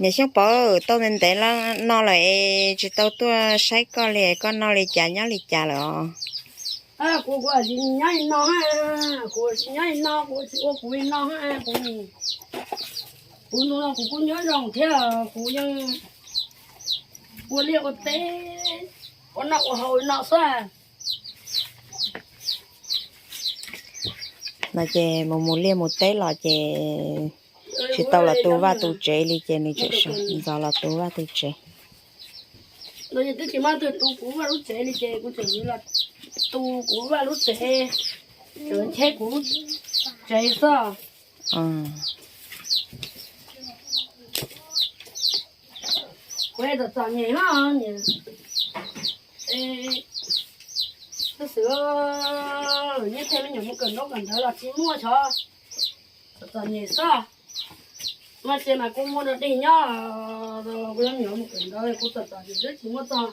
Niam Xyooj Pov, tau ntev ntev no lawm es tsis tau tuaj saib koj li, koj noj li cas nyob li cas lawm os? Kuv, kuv tsis nyob li no, kuv tsis nyob li no, kuv tsis ua kuv li no, kuv, kuv no kuv kuj nyob zoo thiab, kuv yeej ua liaj ua teb, ua noj ua haus li no xwb. No ces mus mus liaj mus teb los ces tsis tau los tu vaj tu tsev li ces nws tseem ntxov los tu vaj tu tsev. No ces twb tsis muaj leej twg tu kuv vaj lub tsev li ces kuv tseem los tu kuv vaj lub tsev, tseem ncheb kuv tsev xwb. Kuv txom txom nyem na, tab sis nyiaj tej me nyuam mus kawm ntaub kawm ntawv los tsis muaj xyov, txom txom nyem xwb. Muaj txiag mas kuj muaj dog dig nyob, kuv cov me nyuam mus kawm ntawv kuv txom txom nyem twb tsis muaj txog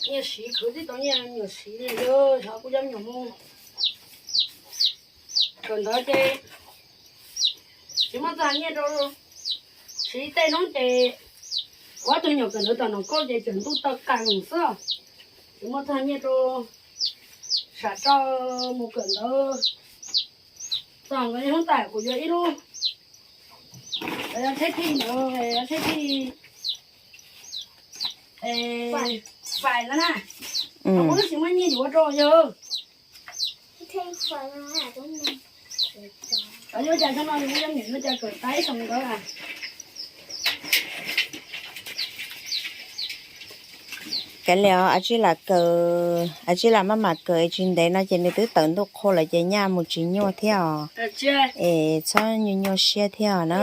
nyiaj siv, khwv tsis tau nyiaj me nyuam siv li, xyov kuv cov me nyuam mus kawm ntawv ces tsis muaj txog nyiaj rau siv tej hnub ces kuv ob tug me nyuam kawm ntawv tom Nom Koj ces tseem ntuj taw qas xwb, tsis muaj txog nyiaj rau sam rau mus kawm ntawv. Txog nkawd hnub tas kuv yuav ib lub, yuav tsheb thij ntawd, yuav tsheb thij fais no na, kuv twb tsis muaj nyiaj yuav rau yawg. Yuav cas xyoo no yus muaj cov me nyuam yuav cas kawm tau ib xyoos ntawd. Kav liam, a tsij lam kawm, a tsij lam maj mam kawm es tsis ntev no ces nws twb tawm ntuj qhua lawm ces nyaj mus tsis nyuaj thiab os. Es txhob nyuaj nyuaj siab thiab os na.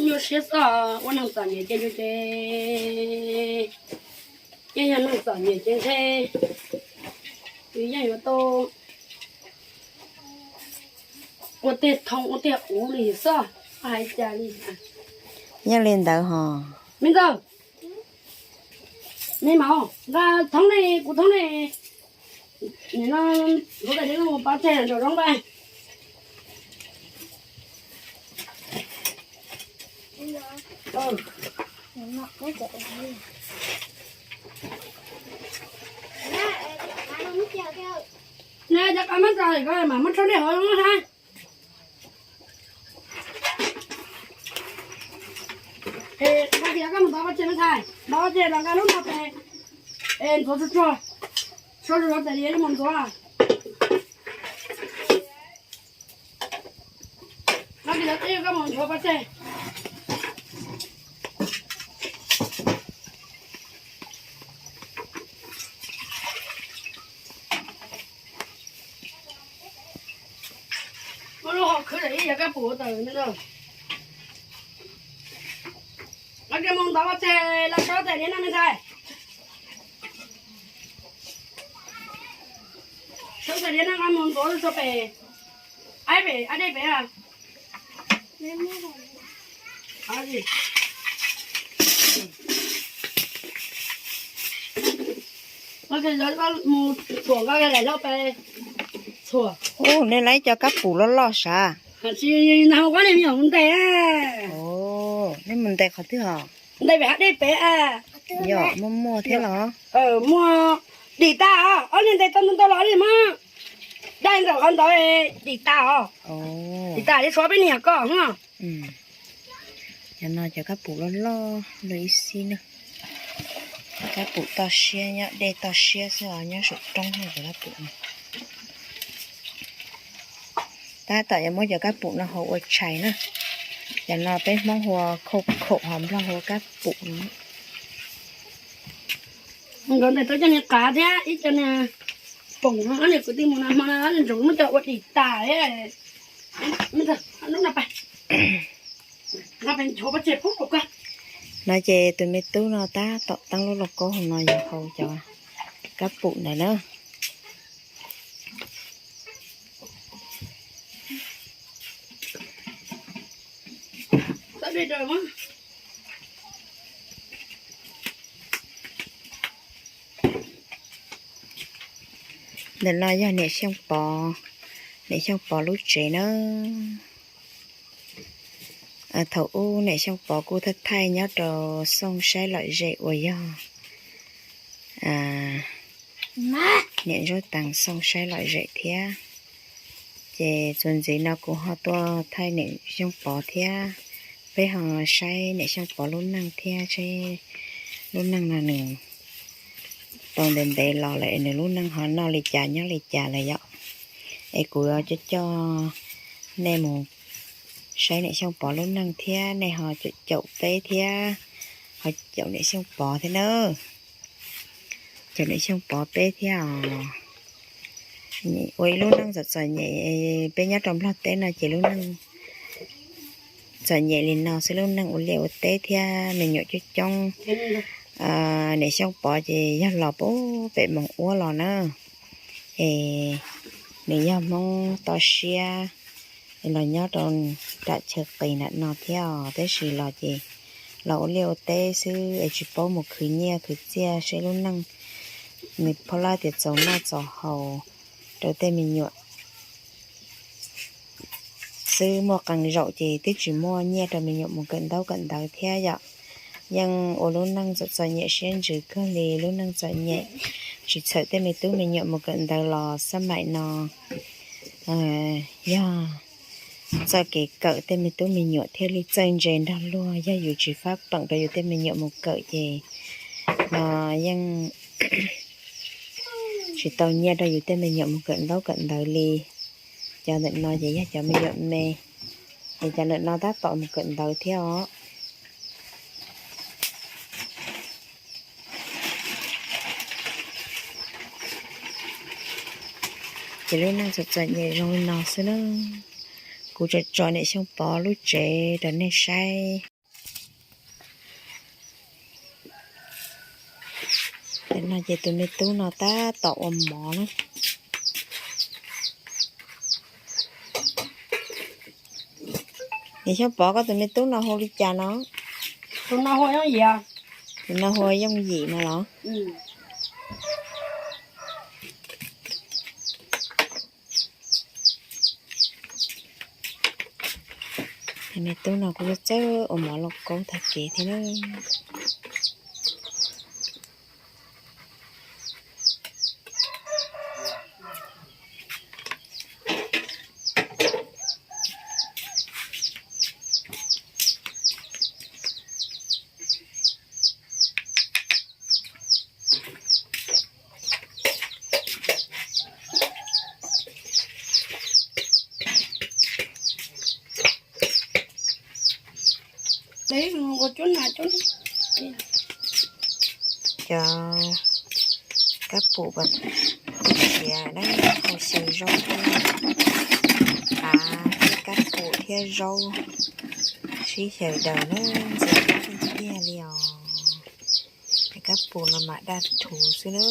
Nyuaj siab xwb, ua neeg txom nyem ces yus ces, yeej yog neeg txom nyem ces ntshe yus yeej yuav tau ua tej thoo ua tej uv li xwb, hais cas li. Yeej li ntawd hos. Me ntxawg, me maum, nqa thoob li, kuv thoob li. Nim no kuv tais li mus pov tseg nraum zoov nqa. Neb cov qab mab tso ko mas muab rhaub dej hauv no na. Nqa kiag koj mus ntxuav pov tseg me ntxhais, ntxuav pov tseg los nqa lub no pem. Es ntxuav tsuag tsuag, tsuag tsuag txais li mus ntxuav. Nqa kiag koj mus ntxuav pov tseg. Muab lub hau khwb ib yam kab pum tawm. Nqa kiag mus ntxuav pov tseg los sawv txais diav no me ntxhais. Sawv txais diav no nqa mus ntxuav tso pem, ab pem ab dej pem. Mus txhuam nqa lais loj pes txhuam. Ub, nej lawv cov kab pum loj loj sav. Tsis, nag hmo kuv mus ntes. Nej mus ntes qhov twg hos? Ntes pem hav dej pem. Yog muaj muaj thiab los? Muaj, dim tas os, ob niag ntes tau ntau ntau los li mas. Dai nraum qhov ntawd dim tas os. Dim tas li, tshuav peb niag koj. Cov no cov kab pum loj loj li ib xib na. Kab pum toj siab nyob dej toj siab xwb os, nyob saum roob cov kab pum no. Tab tom yuav muab cov kab pum no hau ua tshais na. Cov no peb Hmoob hu ua khau khaum, ho Nplog hu ua kab pum no. Nkawd ntes tau cov niag qav thiab ib co niag poom no, ob niag kwv tij mus nag hmo no nws tseem muab coj ua dim tas. No ces tus me tub no tab tom teeb lub lauj kaub hauv no yog hau cov kab pum ntawd na. Ntawm no yog niam Xyooj Pov, Niam Xyooj Pov lub tsev na. Thaum ub Niam Xyooj Pov kuj thaij thaij nyob rau Xooj Saib Lom Zem uas yog niam Ntsuab Taas Xooj Saib Lom Zem thiab. Ces txuas ntxiv no kuv ho tuaj thaij Niam Xyooj Pov thiab. Peb ho saib Niam Xyooj Pov lub neej thiab seb lub neej no nws tau ntev ntev los lawm es nws lub neej ho noj li cas nyob li cas lawm yom. Es kuv yuav coj coj nej mus saib Niam Xyooj Pov lub neej thiab nej ho caum caum peb thiab, ho caum Niam Xyooj Pov thiab na. Caum Niam Xyooj Pov peb thiab os. Ua ib lub neej txom txom nyem, peb nyob rau Nplog teb no ces lub neej txom nyem li no xwb, lub neej ua liaj ua teb thiab me nyuam coob coob. Niam Xyooj Pov ces yog los pem Moos Uab los na, es nws yog Hmoob toj siab, los nyob rau nram chaw qis nram no thiab os, tab sis los ces los ua liaj ua teb xwb es tsis paub mus khwv nyiaj khwv txiaj seb lub neej nws phob lab tias txaus noj txaus haus rau tej me nyuam xwb, muaj qee zaum ces twb tsis muaj nyiaj rau me nyuam mus kawm ntaub kawm ntawv thiab yom. Yeej ua lub neej txom txom nyem siab ntsws kawg li, lub neej txom nyem. Tsis txhawm tej me tub me nyuam mus kawm ntawv los xab maim no yog txoj kev kawm tej me tub me nyuam thiaj li txawj ntse nrog luag. Yog yus tsis fab peem rau yus tej me nyuam mus kawm ces no yeej tsis tau nyiaj rau yus tej me nyuam mus kawm ntaub kawm ntawv li. Cov ntawm no ces yog cov me nyuam me, es cov ntawm no tab tom mus kawm ntawv thiab os. Ces lub neej txom txom nyem zoo li no xwb na. Kuv tso tso Niam Xyooj Pov lub tsev rau nej saib. Tam no ces tus me tub no tab tom ua mov na. Niam Xyooj Pov, koj tus me tub no hu li cas no? Tus no hu Yooj Yim no los? Tus me tub no kuj txawj ua mov lauj kaub tag kev thiab na. Cov kab pum siav na, hau xyaw zaub thiab, av thiab kab pum thiab zaub sib xyaw daws na, ntxim qab tiag tiag li os. Kab pum no mas daj rhuv xwb na.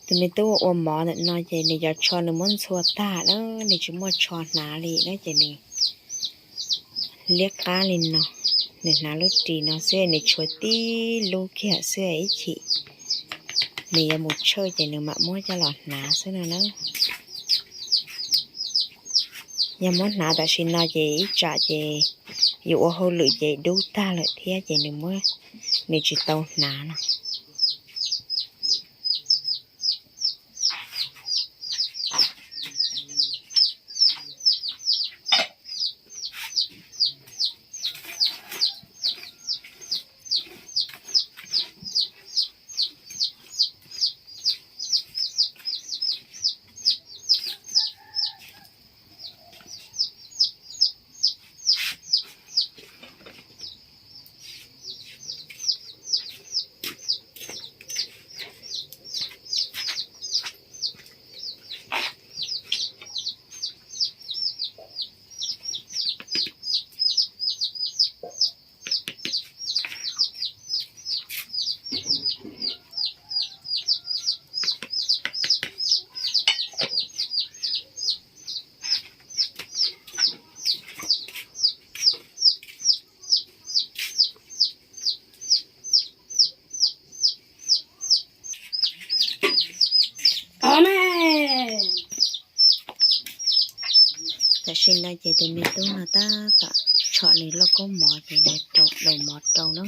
Tus me tub ua mov ntawm no ces nws cov tsho nws muab ntxhua tag na, nws tsis muaj tsho hnav li na ces nws liab qab li no. Nws hnav lub ris no xwb, nws tshuav tib lub kiag xwb ib chim. Nws yuav mus tshawj ces nws mam muab coj los hnav xwb no na. Yog muab hnav tam sim no ces ib tsam ces yus ua hauj lwm ces dub tag lawm thiab ces nws muab, nws tsis tau hnav no. Li no ces tus me tub no tab tom tshom nws lauj kaub mov ces nws rau daus mov rau na.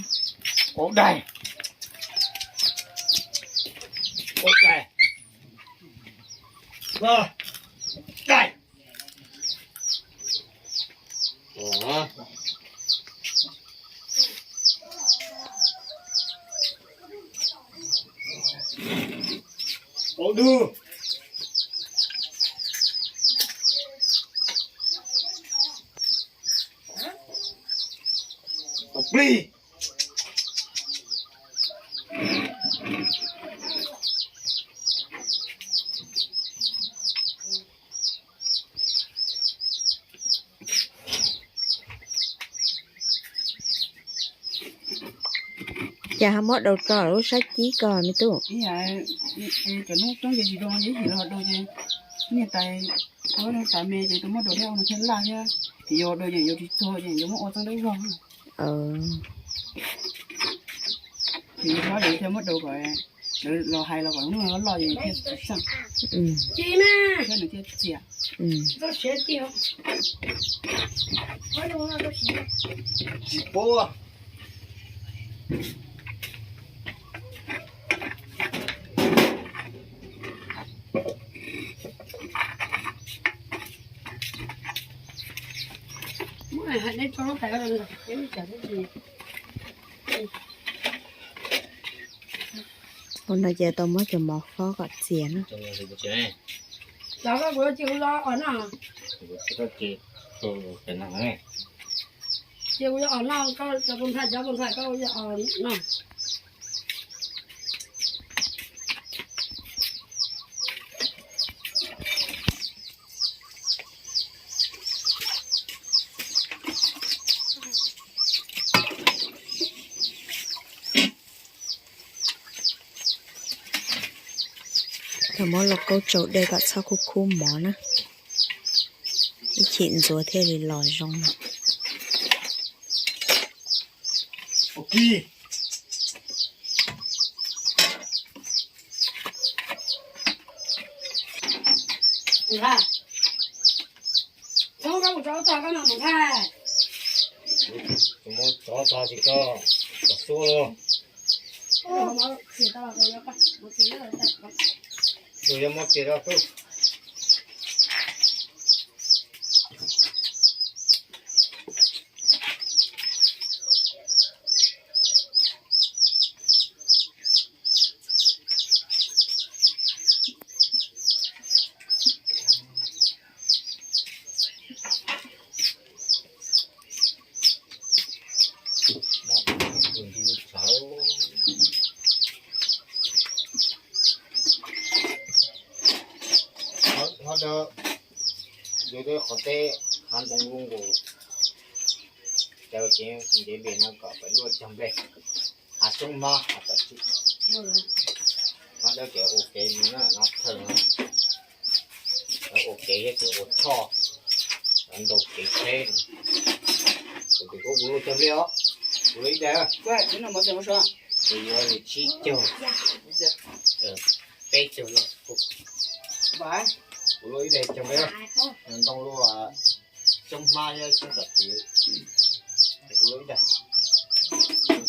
Ua daig, ua daig, daig. Ua dug, ua plig. Cas ho muab daus tso lub sab cib ko me tub? Cov noob coob ces tsis daus, yog ib yim los daus ces niag tais, tais me ces tau muab daus thiab, ua no thiaj laj thiab. Ces yog daus ces yuav tsis txog ces yuav muab ua txeeb dawb vog. Ces yus hlob ces thiaj muab daus kom lawv los hais los kom hnub no loj ces thiaj tsis xaj, thiab nws thiaj txias. Tsis pub. Ua no ces tau muab cov mov hlob kom txias na. Ces kuv yuav os noj, cov pu ntxhais, cov pu ntxhais koj yuav os noj. Tau muab lauj kaub tsau dej kom txhob khub khub mov na, ib chim ntxuav thiaj li los zoo. Muab tsov tso ces koj kom xub los. Tus yuav muab kiag rau tub. Qhov, qhov, qhov teb hav ntoo lub nkaus, cov cev ntev npe no kom pem luaj cog nplej, hav xyoob hmab hav tam sim. Hmab dawb ces ua kev no thawj no, ua kev thiab ces ua tshoj, ntaus kev tsheb. Kuv tias kuv ua luaj cog nplej os, kuv luaj ib daim, kuv yuav li tsib caug, peb caug los, kuv luaj ib daim cog nplej, ntoo luaj xyoob hmab thiab xyoob tam sim. Ces kuv luaj ib daim,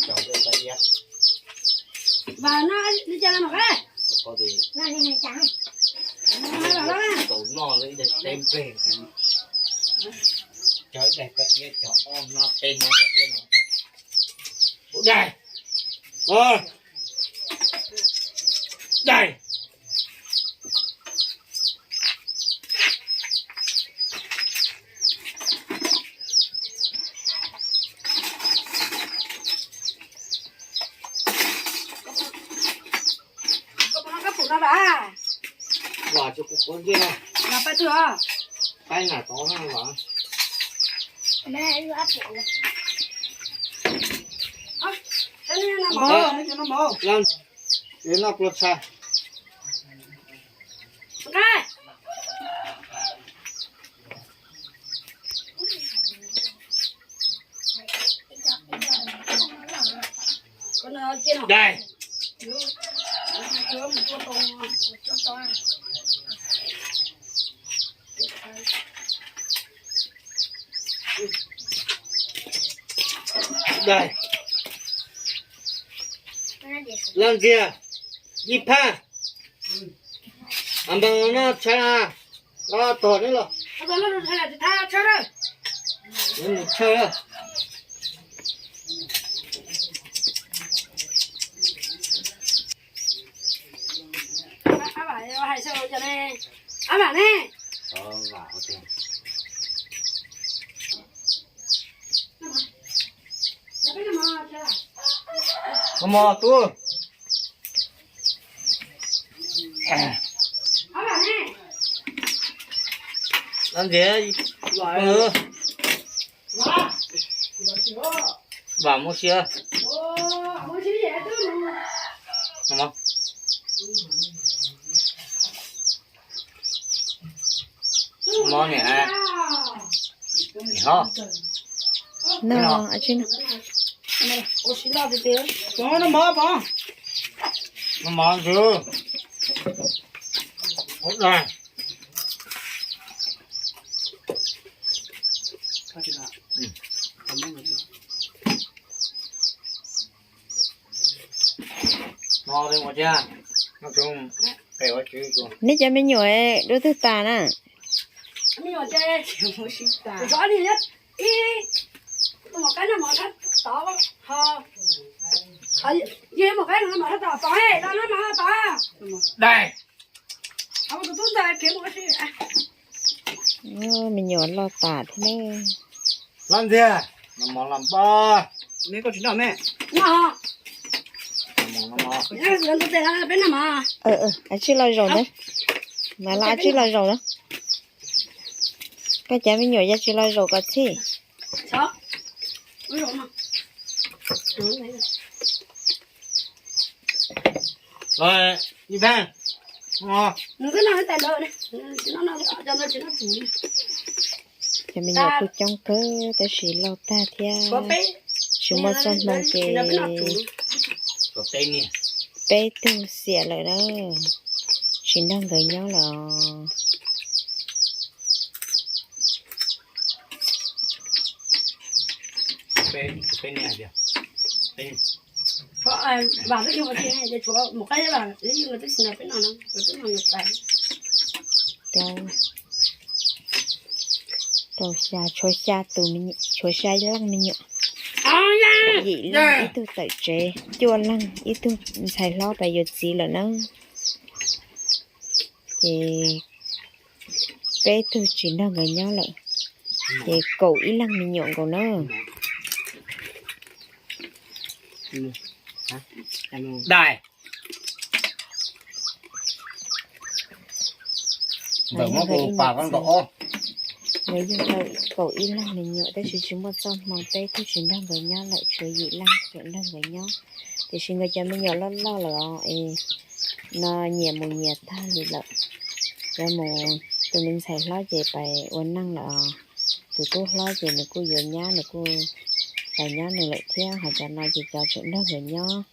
cog nplej pab iab. Tau noj luaj ib daim teb nplej, cog ib daim pab iab, cog ob hnab peb hnab pab iab no. Ua daig, daig. Vam tsis kuv quav ntiag no. Pab twg os? Pab nam tod na Vam. Noj pluas tshais. Daig. Dais, laj ntxiag, ib phaj, a npaa no tshaw a, los tog neb los, neb mus tshaw. Mos tub. Laj ntxiag, vam muaj sia. Mos niam, niam hlob. No, no mov, pov, no mov ntxwv. Neb cov me nyuam dua twg tas na? Dais. Me nyuam loj tas thiab ne. Laj ntxiag, no mov los npaj. Tsij los zaum na. Mas los tsij los zaum na. Koj cov me nyuam yog tsis los zaum kom txhij. Cov me nyuam kuj coob kawg tab sis loj tag thiab. Tsis muaj txoj hmoo ces peb tug xiam lawm na, tsis nrog nkawd nyob lawm os. Plaub, rau xya, tshuav xya tus, tshuav xya leej me nyuam. Yim leej ib tug tawm tsev, cuaj leej ib tug ntxhais hlob pas yuav txiv lawm na. Ces peb tug tsis nrog nkawd nyob lawm, ces kaum ib leeg me nyuam nkaus na. Dais. Nkawd yug tau kaum ib leeg me nyuam tab sis tsis muaj txoj hmoo, peb tug tsis nrog nkawd nyob lawm, tshuav yim leej tseem nrog nkawd nyob. Tiam sis nkawd cov me nyuam loj loj lawm os, es no nyias mus nyias tag li lawm. Yuav mus, tus me ntxhais hlob ces pais ua neej lawm os. Tus tub hlob ces nws kuj yuav nyab, nws kuj pais nyob nws lawm thiab, ho cov no ces cov tseem nrog nkawd nyob.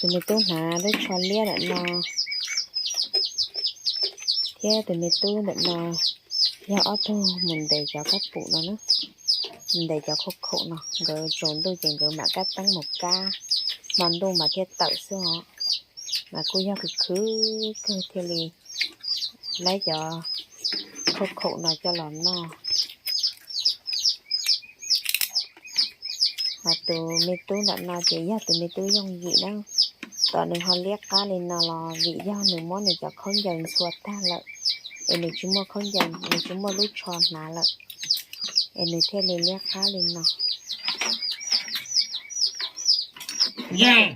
Tus me tub hnav lub tsho liab ntawm no thiab tus me tub ntawm no yog ob tug mus ntes cov kab pum no na, mus ntes cov khaub khaum no. Nkawd tsaus ntuj ces nkawd mam kab teeb mus kab, hmo ntuj mas thiaj tawm xwb os. Mas kuj yog khwv khwv kawg thiaj li laib cov khaub khaum no coj los noj. Ho tus me tub ntawm no ces yog tus me tub yooj yim na. Tom nws ho liab qab li no los vim yog nws muab nws cov khaub ncaws ntxhua tag lawm, es nws tsis muaj khaub ncaws, nws tsis muaj lub tsho hnav lawm, es nws thiaj li liab qab li no.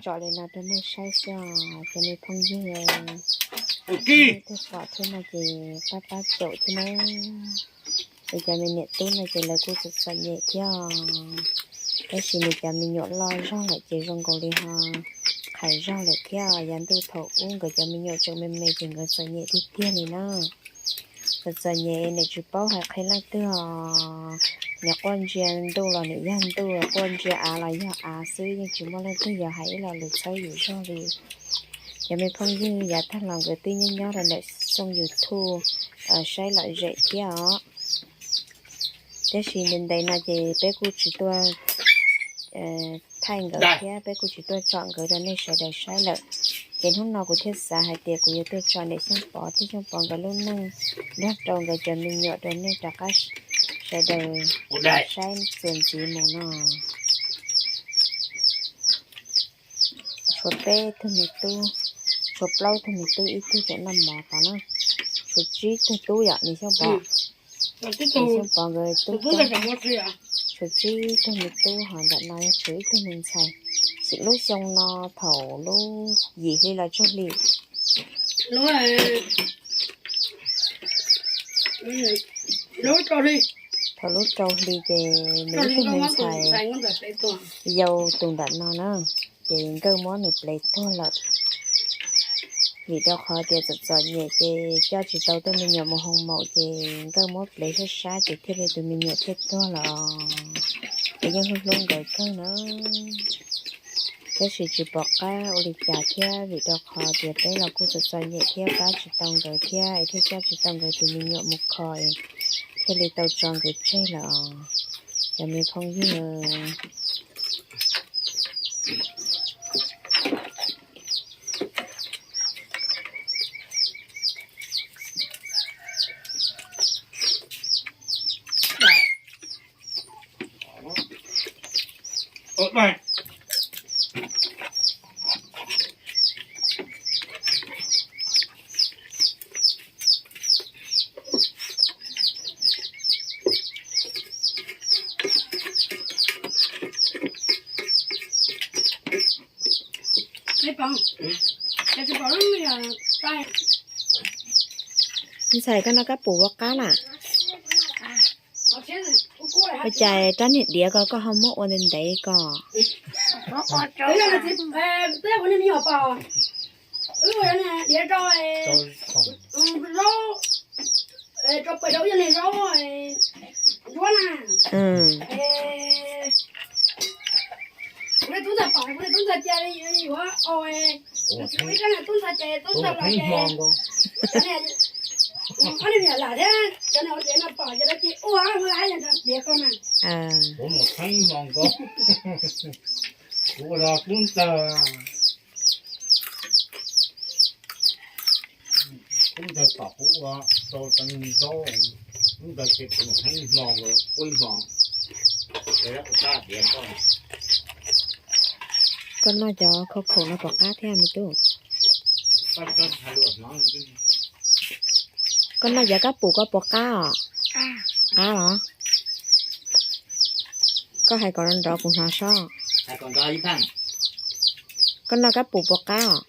Tsom li no rau nej saib xwb os cov me phooj ywg. Tug pom thiab no ces pab pab caum thiab na. Es cov me niam tub no ces lawv kuj txom txom nyem thiab, tab sis nws cov me nyuam loj zog lawm ces zoo nkaus li ho qhais zog lawm thiab. Yav ntuj thaum ub nkawd cov me nyuam tseem me me ces nkawd txom nyem tiag tiag li na. Txom txom nyem nws tsis paub hais qhia leej twg os. Nws quaj ntsia ntuj los nws yog ntuj, quaj ntsia av los yog av xwb, yeej tsis muaj leej twg yuav hais ib lo lus txhawb yus zog li. Cov me phooj ywg, yav tag los nkawd twb nyob nyob rau ntawm xoo YouTube saib lom zem thiab os. Tab sis ntev ntev no ces peb kuj tsis tuaj thaij nkawd thiab peb kuj tsis tuaj tsom nkawd rau nej sawv daws saib lawm. Ces hnub no kuv thiaj xav hais tias kuv yuav tuaj tsom niam Xyooj Pov thiab Xyooj Pov nkawd lub neej nrog rau nkawd cov me nyuam rau nej rov qab sawv daws saib txuas ntxiv mus no. Tshuav peb tug me tub, tshuav plaub tug me tub, ib tug tseem noj mov tod na. Tshuav tsib tug tub yom niam Xyooj Pov? Niam Xyooj Pov nkawd tub, tshuav tsib tug me tub, ho ntawm no yog tshuav ib tug me ntxhais. Xyov lub xyoo no thaum lub yim hli los tsib hli, thaum lub rau hli ces nws ib tug me ntxhais yau tus ntawm no na, ces nkawj muab nws plev tuag lawm. Vim rau qhov tias txom txom nyem ces coj tsis tau tej me nyuam mus hoo maum ces nkawj muab plev sab sab ces thiaj li tus me nyuam thiaj tuag los. Ces yeej hlub hlub nkawd kawg na. Tab sis tsis pom qab ua li cas thiab, vim rau qhov tias peb los kuj txom txom nyem thiab pab tsis tau nkawd thiab es thiaj coj tsis tau nkawd tus me nyuam mus kho es thiaj li tau tso nkawd tseg lawm os cov me phooj ywg. Ntxhais, koj noj kab pum ua qab na? Ua cas rab niag diav ko koj ho muab ua ntev ntev ko? Kuv ua tub ntawg, tub ntawg tom kuv ua, tau tau zaub, tub ntawg ces kuv heev hmo, kuv ib hmo. Koj noj cov khau khaum no pom qab thiab me tub? Koj noj cov kab pum koj pom qab os? Qab los? Koj hais kom nrov kuv hnov sob. Koj noj kab pum pom qab os?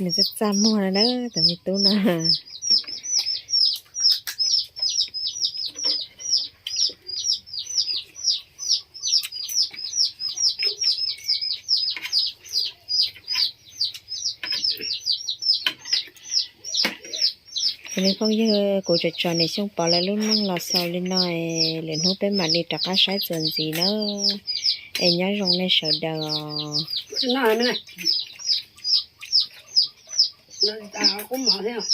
Nws txaj txaj muag na, tus me tub no. Cov me phooj ywg, kuv tsuas tso niam Xyooj Pov lawv lub neej los xaus li no, lwm hnub peb mam li rov qab saib txuas ntxiv nawb. Es nyob zoo nej sawv daws os.